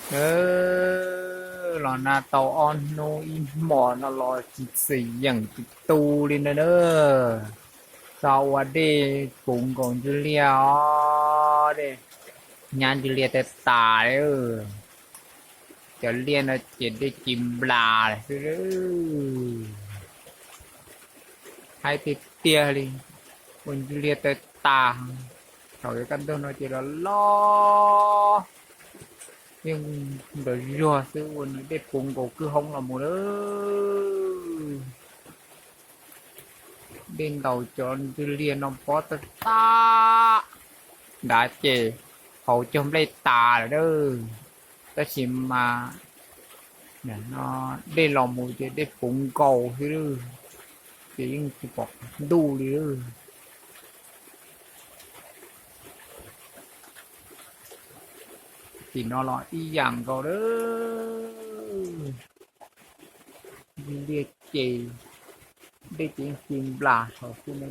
Los nag tau ob hnub ib hmos no los tsis txim yeem tus tu li na. Txog ua dej puv nkaus ntsuj liaj os, dej nyab ntsuj liaj tas tas li. Cov liaj no ces dej ci nplas xwb. Haib tiag tiag li, ua ntsuj liaj tas tas. Thaum yuav kaj ntug no ces los los yeej nrov zuag xwb, ua nws dej puv nkaus kwj hoob los mus lawm. Dej ntaus cov ntsuj liaj no pob tas tas. Nrad ces hauv cog nplej tas lawm a. Tab sis mas dej los mus ces dej puv nkaus xwb, ces yeej tsis pom ntuj li. Tim no los ib yam nkaus lawm. Ntsuj liaj ces dej ces yeej ci nplas saud xwb na.